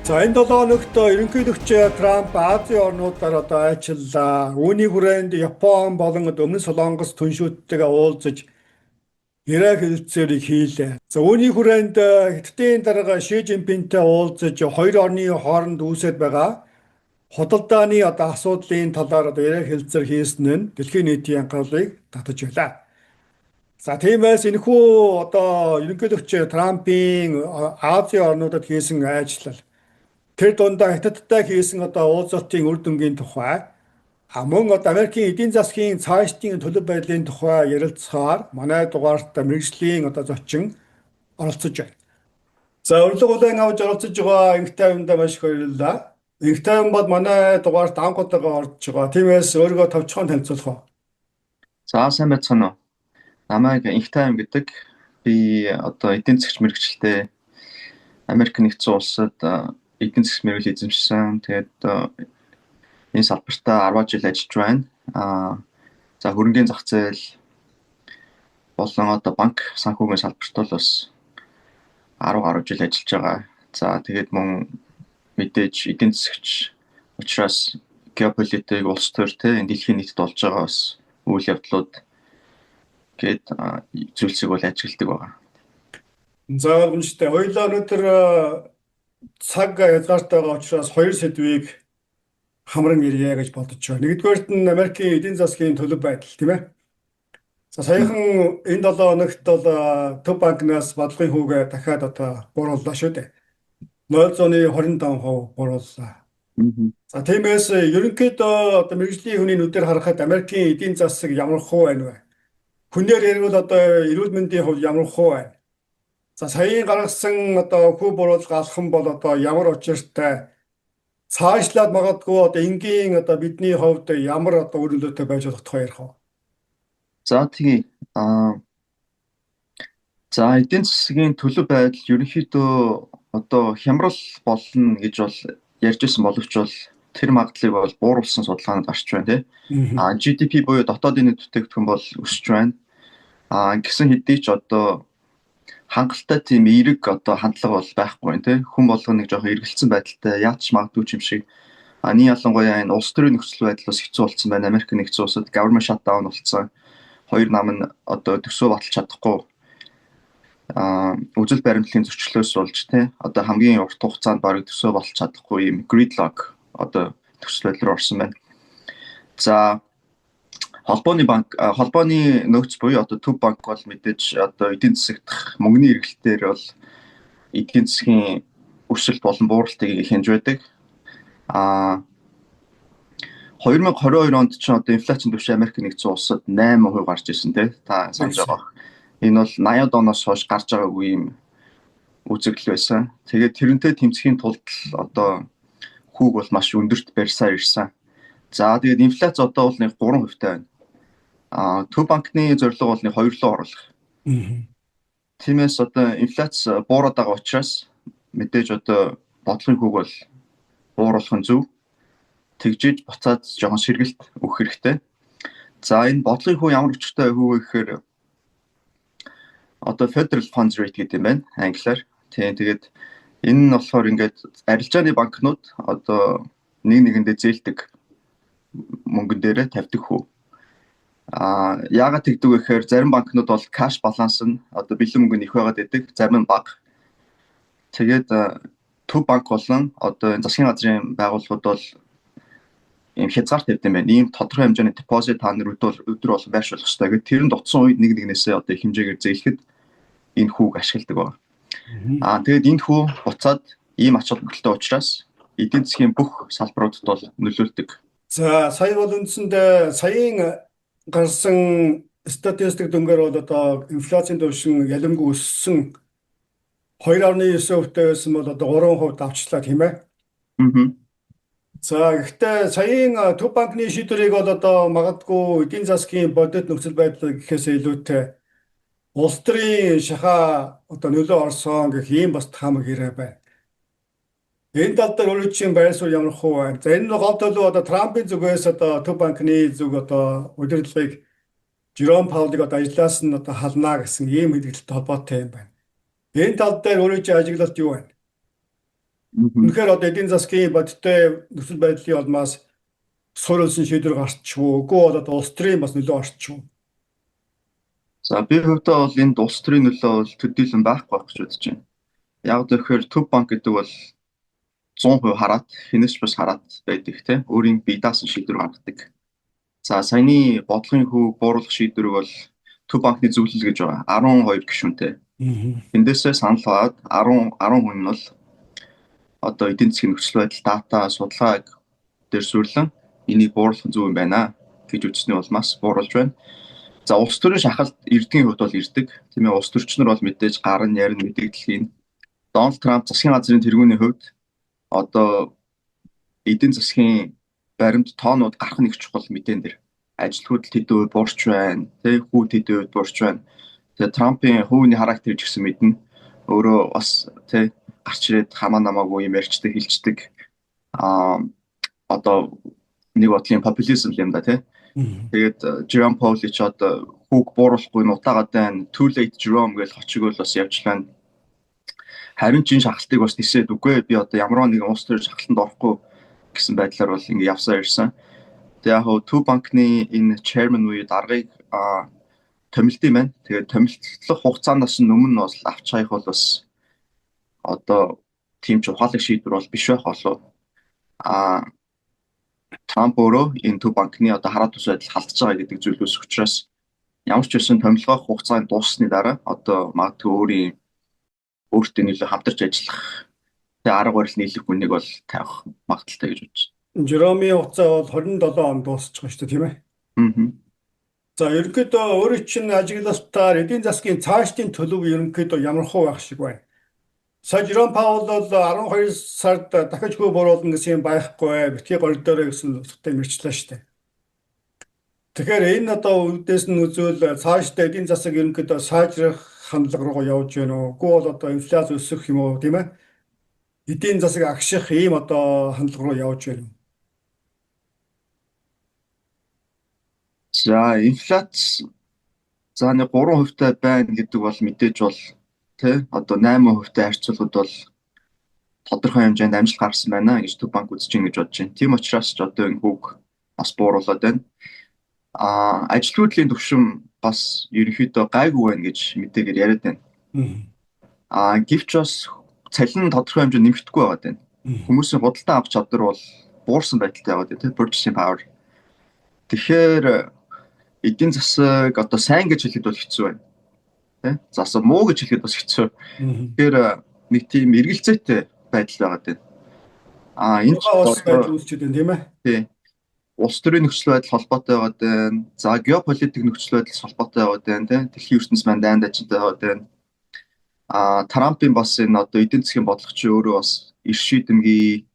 За, энэ 7 хоногт ерөнхийлөгч Трамп Азийн орнуудаар одоо айлчлаа. Үүний хүрээнд Япон болон Өмнөд Солонгос түншүүдтэйгээ уулзаж яриа хэлэлцээрийг хийлээ. За, үүний хүрээнд Хятадын дарга Ши Жинпинтэй уулзаж хоёр орны хооронд үүсээд байгаа худалдааны одоо асуудлын талаар одоо яриа хэлэлцээр хийсэн нь дэлхийн нийтийн анхаарлыг татаж байлаа. За, тиймээс энэхүү одоо ерөнхийлөгч Трампын Азийн орнуудад хийсэн айлчлал, тэр дундаа Хятадтай хийсэн одоо уулзалтын үр дүнгийн тухай, мөн одоо Америкийн эдийн засгийн цаашдын төлөв байдлын тухай ярилцахаар манай дугаарт мэргэжлийн одоо зочин оролцож байна. За, урилга хүлээн авч оролцож байгаа Энх тайвандаа маш их баярлалаа. Энх тайван бол манай дугаарт анх удаага орж байгаа. Тиймээс өөрийгөө товчхон танилцуулах уу? За, сайн байцгаана уу? Намайг Энх тайван гэдэг. Би одоо эдийн засгч мэргэжилтэй, Америк Нэгдсэн Улсад эдийн засгийн мэргэжил эзэмшсэн. Тэгээд энэ салбартаа 10 жил ажиллаж байна. За, хөрөнгийн зах зээл болон одоо банк санхүүгийн салбарт бол бас 10 гаруй жил ажиллаж байгаа. За, тэгээд мөн мэдээж эдийн засгч учраас геополитик, улс төр, те, энэ дэлхийн нийтэд болж байгаа бас үйл явдлууд гээд зүйлсийг бол ажигладаг байгаа. За, ойлгомжтой. Хоёулаа өнөөдөр цаг хязгаартай байгаа учраас хоёр сэдвийг хамран ярья гэж бодож байна. Нэгдүгээрт нь Америкийн эдийн засгийн төлөв байдал, тийм ээ. За, саяхан энэ 7 хоногт бол Төв банкнаас бодлогын хүүгээ дахиад одоо буурууллаа шүү дээ. 0.25% буурууллаа. За, тиймээс ерөнхийдөө одоо мэргэжлийн хүний нүдээр харахад Америкийн эдийн засаг ямархуу байна вэ? Хүнээр яривал одоо эрүүл мэндийн хувьд ямархуу байна? За, саяын гаргасан одоо хүү бууруулга алхам бол одоо ямар учиртай, цаашлаад магадгүй одоо энгийн одоо бидний хувьд ямар одоо үр нөлөөтэй байж болох тухай ярих уу? За, тэгье. За, эдийн засгийн төлөв байдал ерөнхийдөө одоо хямрал болно гэж бол ярьж байсан боловч бол тэр магадлалыг бол бууруулсан судалгаанууд гарч байна, тий. GDP буюу дотоодын нийт бүтээгдэхүүн бол өсөж байна. Гэсэн хэдий ч одоо хангалттай тийм эерэг одоо хандлага бол байхгүй байна, тий. Хүн болгоно нэг жоохон эргэлзсэн байдалтай, яаж ч магадгүй юм шиг. А ялангуяа энэ улс төрийн нөхцөл байдал бас хэцүү болсон байна. Америк Нэгдсэн Улсад government shutdown болсон. Хоёр нам нь одоо төсөө баталж чадахгүй үзэл баримтлалын зөрчлөөс болж, тий, одоо хамгийн урт хугацаанд бараг төсөө баталж чадахгүй ийм gridlock одоо нөхцөл байдал руу орсон байна. За, холбооны банк, холбооны нөөц буюу одоо төв банк бол мэдээж одоо эдийн засаг дахь мөнгөний эргэлтээр бол эдийн засгийн өсөлт болон бууралтыг хянаж байдаг. 2022 онд ч одоо инфляцийн түвшин Америк Нэгдсэн Улсад 8% гарч ирсэн, тий. Та санаж байгаа. Энэ бол 80-ад оноос хойш гарч байгаагүй юм үзэгдэл байсан. Тэгээд тэрнтэй тэмцэхийн тулд одоо хүүг бол маш өндөрт барьсаар ирсэн. За, тэгээд инфляц одоо бол нэг 3% таа байна. Төв банкны зорилго бол нэг 2 руу оруулах. Тиймээс одоо инфляц буураад байгаа учраас мэдээж одоо бодлогын хүүг бол бууруулах нь зөв. Тэгжиж буцаад жоохон сэргэлт өгөх хэрэгтэй. За, энэ бодлогын хүү ямар өчтэй хүү вэ гэхээр одоо Federal Funds Rate гэдэг юм байна англиар. Тийм, тэгээд энэ нь болохоор ингээд арилжааны банкнууд одоо нэг нэгэндээ зээлдэг мөнгөн дээрээ тавьдаг хүү. Яагаад тэгдэг вэ гэхээр зарим банкнууд бол cash balance нь, одоо бэлэн мөнгө нь их байгаад байдаг, зарим нь бага. Тэгээд төв банк болон одоо энэ засгийн газрын байгууллагууд бол ийм хязгаар тавьд юм байна. Ийм тодорхой хэмжээний депозит та нар өдөр өдөр болгон байршуулах хэрэгтэй гэдэг. Тэр нь дутсан үед нэг нэгнээсээ одоо их хэмжээгээр зээлэхэд энэ хүүг ашигладаг байна. Тэгээд энэ хүү буцаад ийм ач холбогдолтой учраас эдийн засгийн бүх салбаруудад бол нөлөөлдөг. За, сая бол үндсэндээ саяын гарсан статистик дүнгээр бол одоо инфляцийн түвшин ялимгүй өссөн, 2.9% байсан бол одоо 3% давчлаа, тийм ээ. Аа. За, гэхдээ саяын Төв банкны шийдвэрийг бол одоо магадгүй эдийн засгийн бодит нөхцөл байдал гэхээс илүүтэй улс төрийн шахаа одоо нөлөө орсон гэх ийм бас таамаг ирээ байна. Энэ тал дээр өөрийн чинь байр суурь ямархуу байна? За, энэ гол төлөв одоо Трампын зүгээс одоо Төв банкны зүг одоо удирдлагыг, Жером Паулыг одоо ажлаас нь одоо халнаа гэсэн ийм хэлэгэлтэй холбоотой юм байна. Энэ тал дээр өөрийн чинь ажиглалт юу байна? Үнэхээр одоо эдийн засгийн бодиттой нөхцөл байдлын улмаас суурилсан шийдвэр гарчих уу? Үгүй бол одоо улс төрийн бас нөлөө орчих уу? За, би хувьдаа бол энд улс төрийн нөлөө бол төдийлөн байхгүй байх гэж бодож байна. Яг тэгэхээр Төв банк гэдэг бол 100% хараат, хэнээс ч бас хараат байдаг те. Өөрийн бие даасан шийдвэр гаргадаг. За, саяны бодлогын хүүг бууруулах шийдвэрийг бол Төв банкны зөвлөл гэж байгаа. 12 гишүүнтэй. Эндээсээ санал аваад 10 хүн нь бол одоо эдийн засгийн нөхцөл байдал, дата, судалгааг дээр суурилан энийг бууруулах зөв юм байна гэж үзсний улмаас бууруулж байна. За, улс төрийн шахалт ирдгийн хувьд бол ирдэг. Тийм ээ, улс төрчнөр бол мэдээж гаран ярина, мэдэгдэл хийнэ. Дональд Трамп засгийн газрын тэргүүний хувьд одоо эдийн засгийн баримт тоонууд гарах нэг чухал мэдээн дээр ажилтгууд тэд үед буурч байна, тэ, хүү тэд үед буурч байна. Тэгээ Трампын хувийн характер ч гэсэн мэднэ. Өөрөө бас, тэ, гарч ирээд хамаа намаагүй юм ярьчдаг, хэлцдэг. Одоо нэг бодлын популизм юм да, тий. Тэгээд Jerome Powell ч одоо хүүг бууруулахгүй нутаагаад байна. "Too late, Jerome" гэж хочиг бол бас явж байна. Харин ч энэ шахалтыг бас нисээд үгүй, би одоо ямар нэгэн улс төрийн шахалтанд орохгүй гэсэн байдлаар бол ингэ явсаар ирсэн. Тэгээ яг хөө Төв банкны энэ chairman буюу даргаыг томилт юм байна. Тэгээд томилтлох хугацаанаас өмнө бас авч хаях бол бас одоо тийм ч ухаалаг шийдвэр бол биш байх болов. Трамп өөрөө энэ Төв банкны одоо хараа тус байдал халдж байгаа гэдэг зүйл үүсэх учраас ямар ч байсан томилгоох хугацаанд дууссаны дараа одоо магадгүй өөрийн өөртөө нөлөө хамтарч ажиллах тэг арга барил нийлэх хүнийг бол тавих магадлалтай гэж бодож байна. Жеромын хугацаа бол 27 онд дуусчих шүү дээ, тийм ээ. Аа. За, ерөнхийдөө өөрийн чинь ажиглалтаар эдийн засгийн цаашдын төлөв ерөнхийдөө ямар хуу байх шиг байна? Сая Жером Паул бол 12 сард дахиж хүү бууруулна гэсэн юм байхгүй, битгий горьдоорой гэсэн утгатай мэрчлээ шүү дээ. Тэгэхээр энэ одоо үүднээс нь үзвэл цаашдаа эдийн засаг ерөнхийдөө сайжрах хандлага руу явж байна уу? Үгүй бол одоо инфляц өсөх юм уу, тийм ээ? Эдийн засаг агших ийм одоо хандлага руу явж байна уу? За, инфляц за нэг 3% байна гэдэг бол мэдээж бол, тий, одоо 8% харьцуулахад бол тодорхой хэмжээнд амжилт гаргасан байна гэж Төв банк үзэж байна гэж бодож байна. Тийм учраас ч одоо энэ хүүг бас бууруулад байна. Ажилгүйдлийн түвшин бас ерөнхийдөө гайгүй байна гэж мэдээгээр яриад байна. Гэвч бас цалин тодорхой хэмжээнд нэмэгдэхгүй байгаад байна. Хүмүүсийн худалдан авах чадвар бол буурсан байдалтай байгаад байна, тийм, purchasing power. Тэгэхээр эдийн засаг одоо сайн гэж хэлэхэд бол хэцүү байна. Тэ? Засаг муу гэж хэлэхэд бас хэцүү. Тэгэхээр нэг тийм эргэлзээтэй байдал байгаад байна. Энэ ч бас байдал үүсчихэд байна, тийм ээ. Тий. Улс төрийн нөхцөл байдал холбоотой байгаад байна. За, геополитик нөхцөл байдал холбоотой байгаад байна, тийм. Дэлхийн ертөнц маань дайн дажинтай байгаад байна. Трампын бас энэ одоо эдийн засгийн бодлого чи өөрөө бас эрх шийдэмгий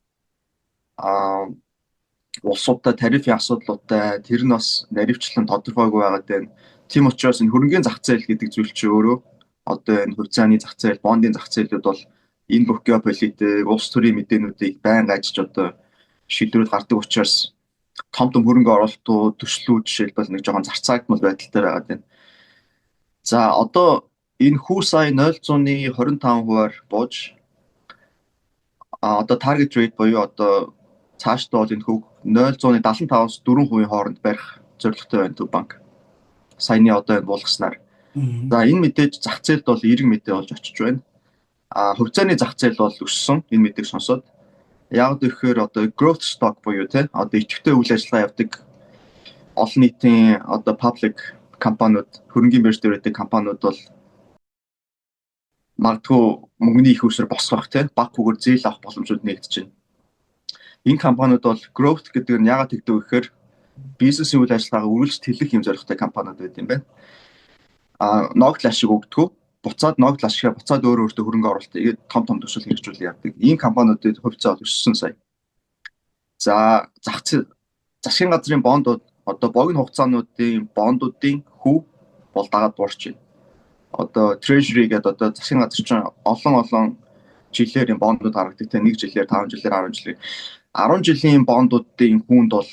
улсуудтай тарифын асуудлуудтай, тэр нь бас наривчлан тодорхойгүй байгаад байна. Тийм учраас энэ хөрөнгөний зах зээл гэдэг зүйл чи өөрөө одоо энэ хувьцааны зах зээл, бондын зах зээлүүд бол энэ бүх геополитик, улс төрийн мэдээнүүдийг байнга ажиж одоо шийдвэрүүд гардаг учраас том том хөрөнгө оруулалтууд, төслүүд жишээлбэл нэг жоохон зарцаагдмал байдалтай байгаад байна. За, одоо энэ хүү сая 0.25%-аар бууж одоо target rate буюу одоо цаашдаа бол энэ хүүг 0.75-аас 4% хооронд барих зорилготой байна Төв банк. Саяны одоо энэ буулгаснаар. За, энэ мэдээж зах зээлд бол эерэг мэдээ болж очиж байна. Хувьцааны зах зээл бол өссөн энэ мэдээг сонсоод. Яг гэхээр одоо growth stock буюу, те, одоо идэвхтэй үйл ажиллагаа явдаг олон нийтийн одоо public компаниуд, хөрөнгийн бирж дээр байдаг компаниуд бол магадгүй мөнгөний их усраар босгох, те, бага хүүгээр зээл авах боломжууд нэгдэж байна. Энэ компаниуд бол growth гэдэг нь яагаад тэгдэг вэ гэхээр бизнесийн үйл ажиллагаагаа үргэлж тэлэх юм зорилготой компаниуд байт юм байна. Ногдол ашиг өгдөггүй. Буцаад ногдол ашигаа буцаад өөрөө өөртөө хөрөнгө оруулалт хийгээд том том төсөл хэрэгжүүлээ явдаг. Ийм компаниудын хувьцаа бол өссөн сая. За, зах зээл, засгийн газрын бондууд, одоо богино хугацаануудын бондуудын хүү бол дагаад буурч байна. Одоо Treasury гэдэг одоо засгийн газар чинь олон олон жилээр юм бондууд гаргадаг, те, 1 жилээр, 5 жилээр, 10 жилээр. 10 жилийн бондуудын хүүнд бол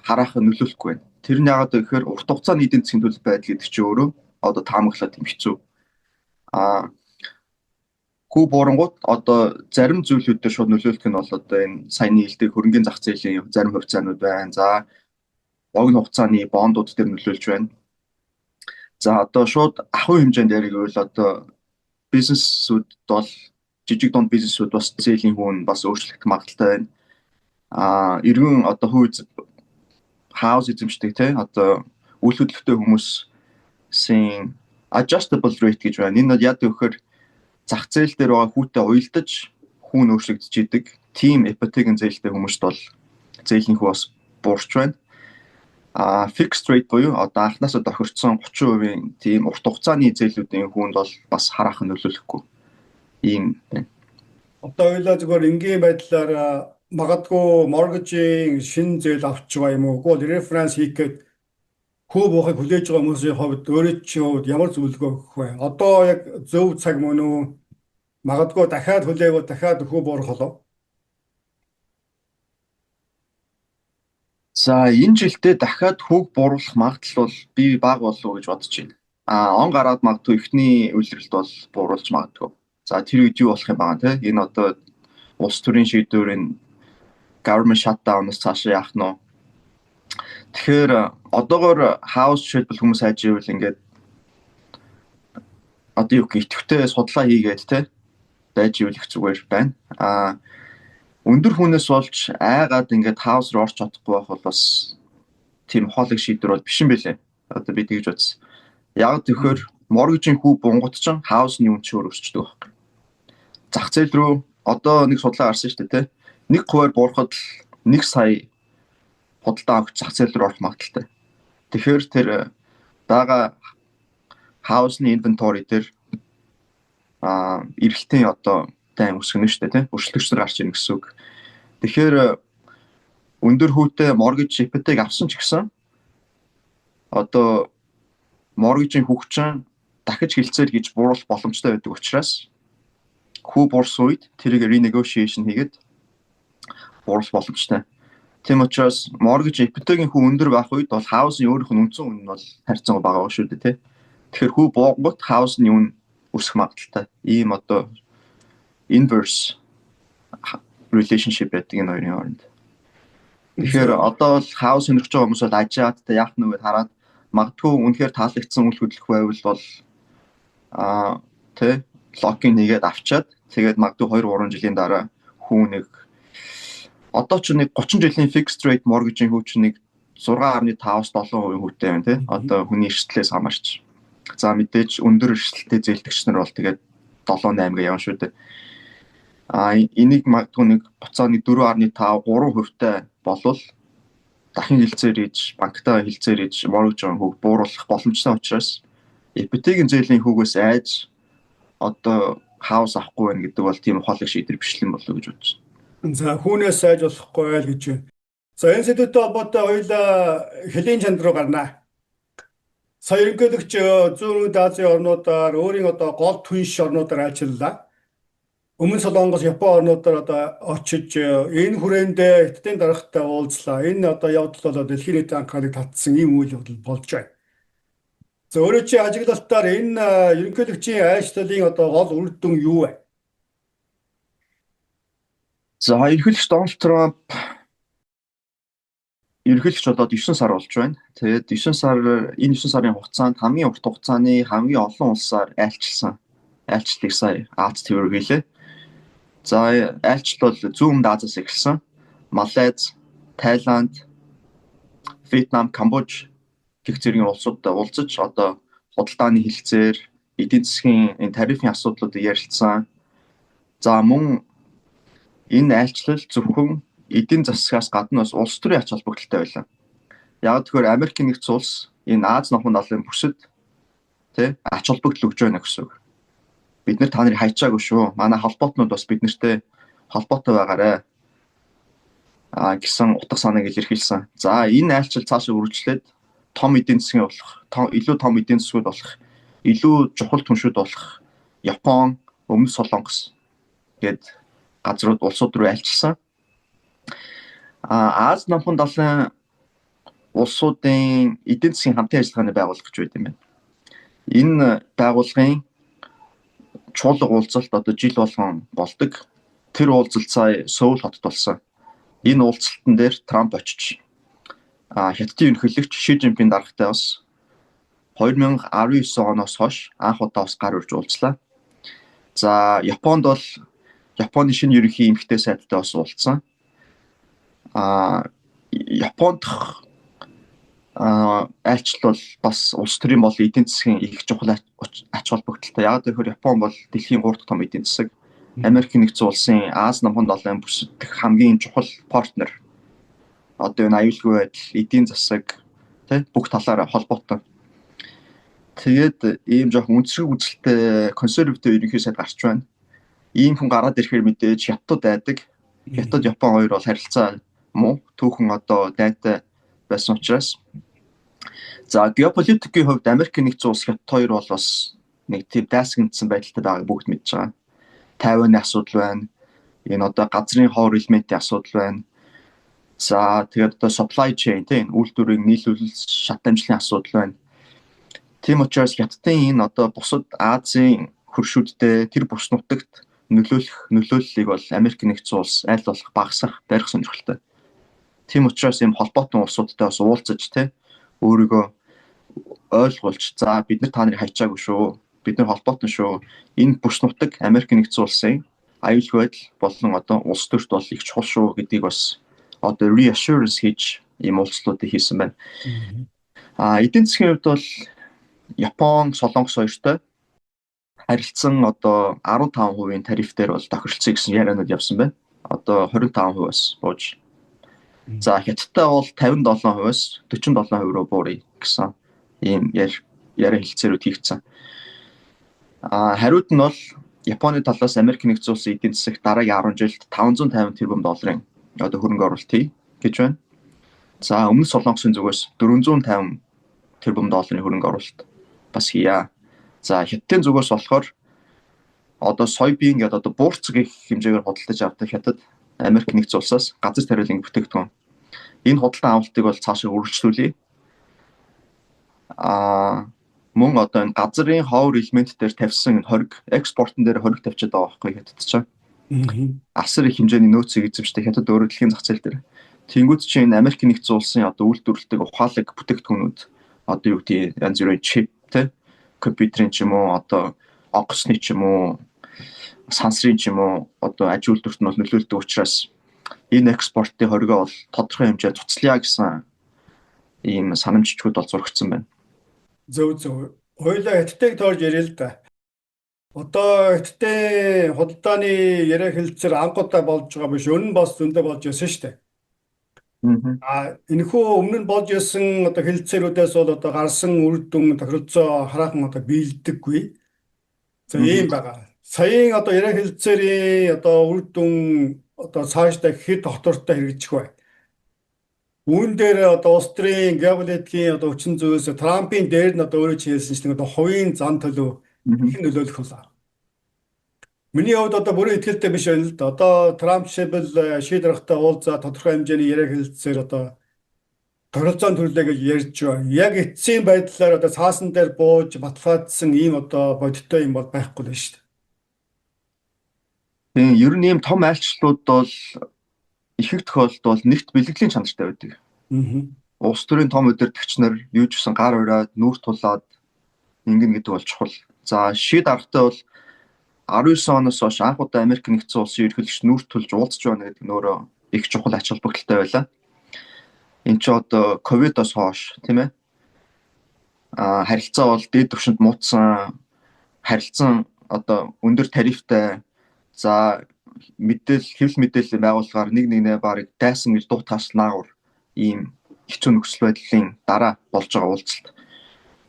хараахан нөлөөлөхгүй байна. Тэр нь яагаад вэ гэхээр урт хугацааны эдийн засгийн төлөв байдал гэдэг чинь өөрөө одоо таамаглаад юм хэцүү. Хүү буурангууд одоо зарим зүйлүүд дээр шууд нөлөөлөх нь бол одоо энэ саяны хэлдэг хөрөнгөний зах зээлийн зарим хувьцаанууд байна. За, богино хугацааны бондууд дээр нөлөөлж байна. За, одоо шууд ахуй хэмжээнд ярих гэвэл одоо бизнесүүд бол, жижиг дунд бизнесүүд бас зээлийн хүү нь бас өөрчлөгдөх магадлалтай байна. Эргэн одоо хувь house эзэмшдэг, те, одоо үл хөдлөлттэй хүмүүсийн adjustable rate гэж байна. Энэ бол яадаг вэхээр зах зээл дээр байгаа хүүтэй уялдаж хүү нь өөрчлөгдөж идэг. Тим ипотекийн зээлтэй хүмүүст бол зээлийн хүү бас буурч байна. Fixed rate буюу одоо анхнаасаа тохирцсон 30% тийм урт хугацааны зээлүүдийн хүүнд бол бас хараахан нөлөөлөхгүй ийм байна. Одоо хоёулаа зүгээр энгийн байдлаар магадгүй mortgage-ийн шинэ зээл авч байгаа юм уу? Үгүй refinance хийх гээд хүү буухыг хүлээж байгаа хүмүүсийн хувьд өөрөө чинь хувьд ямар зөвлөгөө өгөх вэ? Одоо яг зөв цаг мөн үү? Магадгүй дахиад хүлээгөө дахиад хүү буурах болов? За, энэ жилдээ дахиад хүүг бууруулах магадлал бол би бага болов уу гэж бодож байна. Он гараад магадгүй эхний улиралд бол бууруулж магадгүй. За, тэр үед юу болох юм байгаа, те? Энэ одоо улс төрийн шийдвэрийн government shutdown-аас цаашаа яах нь вэ? Тэгэхээр одоогоор house жишээлбэл хүмүүс хайж ивэл ингээд одоо юу гэх идэвхтэй судлаа хийгээд, те, байж ивэл их зүгээр байна. Өндөр хүүнээс болж айгаад ингээд house руу орч чадахгүй байх бол бас тийм ухаалаг шийдвэр бол биш юм билээ. Одоо би тэгж бодсон. Яг тэгэхээр mortgage-ийн хүү бунгууд чинь house-ны үн чинь өөр өсчдөг байхгүй. Зах зээл рүү одоо нэг судалгаа гарсан шүү дээ, те. 1 хувиар буурахад л 1 сая худалдаа авах зах зээл рүү орох магадлалтай. Тэгэхээр тэр байгаа house-ны inventory дээр эрэлтийн одоо дайн өсгөнө шүү дээ, тийм, өрсөлдөгч нар гарч ирнэ гэсэн үг. Тэгэхээр өндөр хүүтэй mortgage, ипотек авсан ч гэсэн одоо mortgage-ийн хүүг чинь дахиж хэлцээр гэж бууруулах боломжтой байдаг учраас хүү буурсан үед тэрийг renegotiation хийгээд бууруулах боломжтой. Тийм учраас mortgage, ипотекийн хүү өндөр байх үед бол house-ын өөрийнх нь үндсэн үнэ нь бол харьцангуй бага байгаа шүү дээ, тий. Тэгэхээр хүү буугууд house-ны үн өсөх магадлалтай. Ийм одоо inverse relationship байдаг энэ хоёрын хооронд. Тэгэхээр одоо бол house сонирхож байгаа хүмүүс бол ажиад та яах нь вэ хараад магадгүй үнэхээр таалагдсан үл хөдлөх байвал бол тэ lock in хийгээд авчаад, тэгээд магадгүй 2 3 жилийн дараа хүү нэг одоо ч нэг 30 жилийн fixed rate mortgage-ийн хүү чинь нэг 6.5-аас 7% хүүтэй байна, тий. Одоо хүний эрсдлээс хамаарч. За, мэдээж өндөр эрсдэлтэй зээлдэгч нар бол тэгээд 7 8 гээ явна шүү дээ. Энийг магадгүй нэг буцаа нэг 4.5 3 хувьтай болвол дахин хэлцээр хийж, банктай хэлцээр хийж mortgage-ийн хүүг бууруулах боломжтой учраас ипотекийн зээлийн хүүгээс айж одоо house авахгүй байна гэдэг бол тийм ухаалаг шийдвэр биш юм болов уу гэж бодож байна. За, хүүнээс айж болохгүй байл гэж байна. За, энэ сэдвтэй холбоотой хоёулаа хөлийн чанар руу гарнаа. Сая ерөнхийлөгч зүүн өмнөд Азийн орнуудаар, өөрийн одоо гол түнш орнуудаар айлчлалаа. Өмнө Солонгос, Япон орнуудаар одоо очиж энэ хүрээндээ Хятадын даргатай уулзлаа. Энэ одоо явдал бол дэлхийн нийтийн анхаарлыг татсан ийм үйл явдал болж байна. За, өөрөө чи ажиглалтаар энэ ерөнхийлөгчийн айлчлалын одоо гол үр дүн юу вэ? За, ерөнхийлөгч Дональд Трамп ерөнхийлөгч болоод 9 сар болж байна. Тэгээд 9 сар, энэ 9 сарын хугацаанд хамгийн урт хугацааны хамгийн олон улсаар айлчилсан айлчлалыг сая Аз ТV рүү хийлээ. За, айлчлал бол зүүн өмнөд Азиас эхэлсэн. Малайз, Таиланд, Вьетнам, Камбож гэх зэргийн улсуудтай уулзаж одоо худалдааны хэлцээр, эдийн засгийн энэ тарифын асуудлуудыг ярилцсан. За, мөн энэ айлчлал зөвхөн эдийн засгаас гадна бас улс төрийн ач холбогдолтой байлаа. Яг тэгэхээр Америкийн нэгдсэн улс энэ Ази номхон далайн бүсэд, тэ, ач холбогдол өгч байна гэсэн үг. Бид нар та нарыг хайчаагүй шүү. Манай холбоотнууд бас бид нартэй холбоотой байгаарэ гэсэн утга санааг илэрхийлсэн. За, энэ айлчлал цаашаа үргэлжлээд том эдийн засгийн болох, илүү том эдийн засгууд болох, илүү чухал түншүүд болох Япон, Өмнөд Солонгос гээд газрууд, улсууд руу айлчилсан. Ази номхон далайн улсуудын эдийн засгийн хамтын ажиллагааны байгууллага гэж байт юм байна. Энэ байгууллагын чуулга уулзалт одоо жил болгон болдог. Тэр уулзалт сая Сөүл хотод болсон. Энэ уулзалтан дээр Трамп очиж Хятадын ерөнхийлөгч Ши Жинпин даргатай бас 2019 оноос хойш анх удаа бас гар үрж уулзлаа. За, Японд бол Японы шинэ ерөнхий эмэгтэй сайдтай бас уулзсан. Японд айлчлал бол бас улс төрийн бол эдийн засгийн их чухал ач холбогдолтой. Яг тэгэхээр Япон бол дэлхийн 3 дахь том эдийн засаг. Америк нэгдсэн улсын Ази номхон далайн бүс дэх хамгийн чухал партнер. Одоо энэ аюулгүй байдал, эдийн засаг тий бүх талаараа холбоотой. Тэгээд ийм жоохон үндэсний үзэлтэй консерватив ерөнхий сайд гарч байна. Ийм хүн гараад ирэхээр мэдээж Хятад айдаг. Хятад Япон хоёр бол харилцаа муу, түүхэн одоо дайтай байсан учраас. За, геополитикийн хувьд Америк нэгдсэн улс, Хятад хоёр бол бас нэг тийм дайсагнадсан байдалтай байгааг бүгд мэдж байгаа. Тайваны асуудал байна. Энэ одоо газрын ховор элементийн асуудал байна. За, тэгээд одоо supply chain тийм үйлдвэрийн нийлүүлэл шат дамжлалын асуудал байна. Тийм учраас Хятадын энэ одоо бусад Азийн хөршүүдтэй тэр бус нутагт нөлөөлөх нөлөөллийг бол Америк нэгдсэн улс аль болох багасгах, барих сонирхолтой. Тийм учраас ийм холбоотон улсуудтай бас уулзаж те өөрийгөө ойлгуулж, за, бид нар та нарыг хайчаагүй шүү. Бид нар холбоотон шүү. Энэ бүс нутаг Америк нэгдсэн улсын аюулгүй байдал болон одоо улс төрт бол их чухал шүү гэдгийг бас одоо reassurance хийж ийм уулзлуудыг хийсэн байна. Эдийн засгийн хувьд бол Япон, Солонгос хоёртой харилцан одоо 15% тариф дээр бол тохиролцъё гэсэн яриануд явсан байна. Одоо 25%-аас бууж. За, Хятадтай бол 57%-аас 47% руу бууръя гэсэн ийм яриа хэлцээрүүд хийгдсэн. Хариуд нь бол Японы талаас Америк нэгдсэн улсын эдийн засагт дараагийн 10 жилд 550 тэрбум долларын одоо хөрөнгө оруулалт хий гэж байна. За, өмнөд Солонгосын зүгээс 450 тэрбум долларын хөрөнгө оруулалт бас хийя. За, Хятадын зүгээс болохоор одоо soybean гэдэг одоо буурцаг их хэмжээгээр худалдаж авдаг Хятад Америк нэгдсэн улсаас газар тариалан бүтээгдэхүүн. Энэ худалдан авалтыг бол цаашаа үргэлжлүүлье. Мөн одоо энэ газрын ховор элемент дээр тавьсан энэ хориг экспортын дээр хориг тавьчихад байгаа байхгүй Хятад чинь. Асар их хэмжээний нөөцийг эзэмшдэг Хятад өөрөө дэлхийн зах зээл дээр. Тэнгүүд чинь энэ Америк нэгдсэн улсын одоо үйлдвэрлэдэг ухаалаг бүтээгдэхүүнүүд, одоо юу гэдэг, янз бүрийн чип те, компьютерийн ч юм уу, одоо онгоцны ч юм уу, сансрын ч юм уу, одоо аж үйлдвэрт нь бол нөлөөлдөг учраас энэ экспортын хоригоо бол тодорхой хэмжээнд цуцлая гэсэн ийм санамжчгууд бол зурагдсан байна. Зөв зөв. Хоёулаа Хятадыг тоорж яриа л да. Одоо Хятадын худалдааны яриа хэлцээр анх удаа болж байгаа биш. Өмнө нь бас зөндөө болж байсан шүү дээ. Энэхүү өмнө нь болж исэн одоо хэлцээрүүдээс бол одоо гарсан үр дүн, тохиролцоо хараахан одоо биелдэггүй. За, ийм байгаа. Саяын одоо яриа хэлцээрийн одоо үр дүн одоо цаашдаа хэд тогтвортой хэрэгжих вэ? Үүн дээр одоо улс төрийн геополитикийн одоо хүчин зүйлс, Трампын дээр нь одоо өөрөө чи хэлсэн чинь одоо хувийн зан төлөв хэрхэн нөлөөлөх вэ? Миний хувьд одоо бүрэн итгэлтэй биш байна л да. Одоо Трамп жишээлбэл Ши даргатай уулзаа тодорхой хэмжээний яриа хэлцээр одоо тохиролцоонд хүрлээ гэж ярьж байна. Яг эцсийн байдлаар одоо цаасан дээр бууж баталгаажсан ийм одоо бодиттой юм бол байхгүй л шүү дээ. Тийм, ер нь ийм том айлчлалууд бол ихэнх тохиолдолд бол нэгт бэлгэлийн чанартай байдаг. Улс төрийн том удирдагч нар юу ч гэсэн гар уриад, нүүр тулаад ингэнэ гэдэг бол чухал. За, Ши даргатай бол 19 оноос хойш анх удаа Америк нэгдсэн улсын ерөнхийлөгч нүүр тулж уулзч байна гэдэг нь өөрөө их чухал ач холбогдолтой байлаа. Энд чи одоо ковидоос хойш, тийм ээ, харилцаа бол дээд түвшинд муудсан, харилцан одоо өндөр тарифтай, за, мэдээлэл, хэвлэл мэдээллийн байгууллагаар нэг нэгнээ барыг дайсан гэж дуутахаас наагур ийм хэцүү нөхцөл байдлын дараа болж байгаа уулзалт.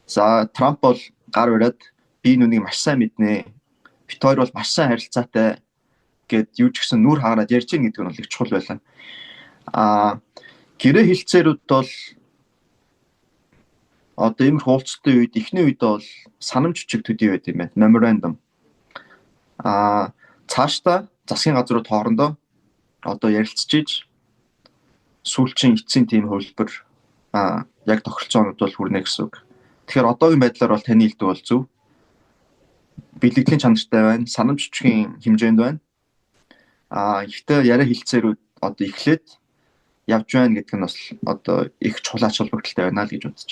За, Трамп бол гар бариад би нүнийг маш сайн мэднэ. Бид хоёр бол маш сайн харилцаатай гэд юу ч гэсэн нүүр хааграад ярьж гин гэдэг нь бол их чухал байлаа. Гэрээ хэлцээрүүд бол одоо иймэрхүү уулзалтын үед эхний үед бол санамж бичиг төдий байд юм байна. Memorandum. Цаашдаа засгийн газрууд хоорондоо одоо ярилцж иж сүүлчийн эцсийн тийм хувилбар яг тохиролцоонууд бол хүрнэ гэсэн үг. Тэгэхээр одоогийн байдлаар бол таны хэлдэг бол зөв. Бэлгэдлийн чанартай байна, санамж өчгийн хэмжээнд байна. Гэхдээ яриа хэлцээрүүд одоо эхлээд явж байна гэдэг нь бас одоо их чухал ач холбогдолтой байна л гэж бодож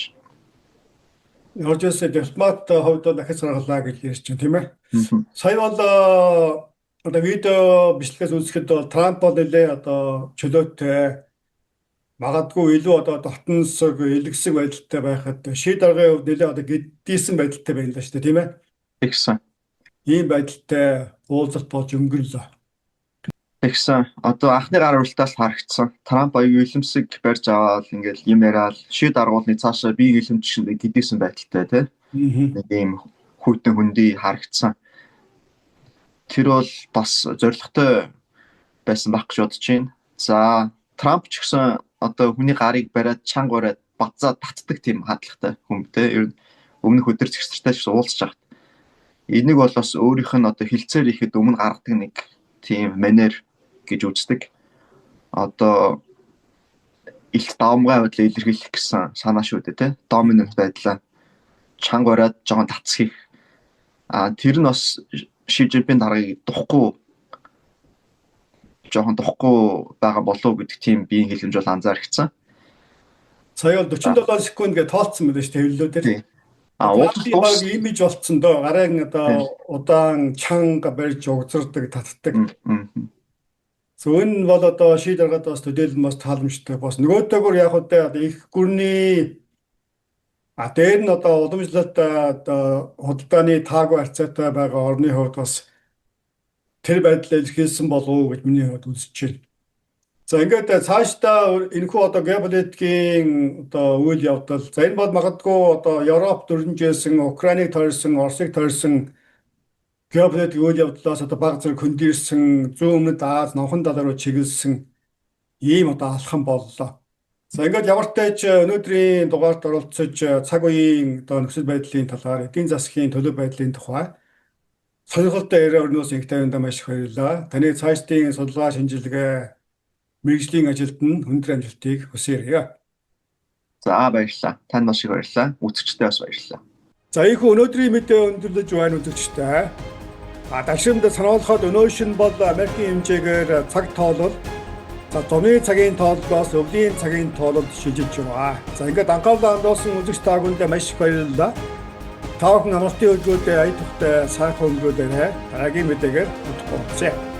байна. Оржээс дипломат хувьд бол ахиц гаргалаа гэж ярьж байна, тийм ээ. Сая бол одоо видео бичлэгээс үзэхэд бол Трамп бол нэлээ одоо чөлөөтэй, магадгүй илүү одоо дотносог элгэсэг байдалтай байхад Ши даргын хувьд нэлээ одоо гиддийсэн байдалтай байна л шүү дээ, тийм ээ. Тэгсэн. Ийм байдалтай уулзалт болж өнгөрлөө. Тэгсэн. Одоо анхны гар уралтаас харагдсан. Трамп аюу илэмсэг барьж аваад ингээл юм яриад Ши даргуулны цаашаа биеийн илэмж гидийсэн байдалтай тий. Нэг ийм хүйтэн хөндөй харагдсан. Тэр бол бас зоригтой байсан байх гэж бодож байна. За, Трамп ч гэсэн одоо хүний гарыг бариад чанга бариад базаа татдаг тийм хандлагатай хүн тий. Ер нь өмнөх өдөр зэгсэртэй ч гэсэн уулзч байхад энийг бол бас өөрийнх нь одоо хилцээр ихэд өмнө гаргадаг нэг тийм манер гэж үздэг. Одоо илт давмгай байдлаа илэрхийлэх гэсэн санаа шүү дээ, тий. Доминант байдлаа чанга бариад жоохон татсхийх. Тэр нь бас Ши Жинпин даргаыг духгүй жоохон духгүй байгаа болов уу гэдэг тийм биеийн хэлэмж бол анзаарчихсан. Сая бол 47 секунд гэж тоолцсон байна шүү дээ хэвлэлүүд дээр. Уулзалт баг имиж болцсон доо. Гарын одоо удаан чанга барьж угзардаг, татдаг. Зүүн нь бол одоо Ши даргаад бас төдийлөн бас тааламжтай. Бас нөгөөтэйгүр яг үдэ одоо их гүрний дээр нь одоо уламжлалт одоо худалдааны таагүй харьцаатай байгаа орны хувьд бас тэр байдлаа илэрхийлсэн болов уу гэж миний хувьд үзэж байна. За, ингээд цаашдаа энэхүү одоо геополитикийн одоо үйл явдал, за, энэ бол магадгүй одоо Европ дөрнжсэн, Украиныг тойрсон, Оросыг тойрсон геополитик үйл явдлаас одоо баг зэрэг хөндийрсэн, зүүн өмнөд Ази, Номхон далай руу чиглэсэн ийм одоо алхам боллоо. За, ингээд ямар ч тач өнөөдрийн дугаарт оролцож цаг үеийн одоо нөхцөл байдлын талаар, эдийн засгийн төлөв байдлын тухай сонирхолтой яриа өрнөөс их тавиндаа маш их баярлалаа. Таны цаашдын судалгаа шинжилгээ, мэргэжлийн ажилд нь өндөр амжилтыг хүсье. За, баярлалаа. Танд маш их баярлалаа. Үзэгчдээ бас баярлалаа. За, ийхүү өнөөдрийн мэдээ өндөрлөж байна, үзэгчдээ. Дашимд сануулхад өнөө шин бол Америкийн хэмжээгээр цаг тоолол, за, зуны цагийн тооллоос өвлийн цагийн тоололд шилжиж байна. За, ингээд анхаарлаа хандуулсан үзэгч та бүхэндээ маш их баярлалаа. Та бүхэн амралтын өдрүүдэд ая тухтай сайхан өнгөрүүлээрэй. Дараагийн мэдээгээр уулзъя.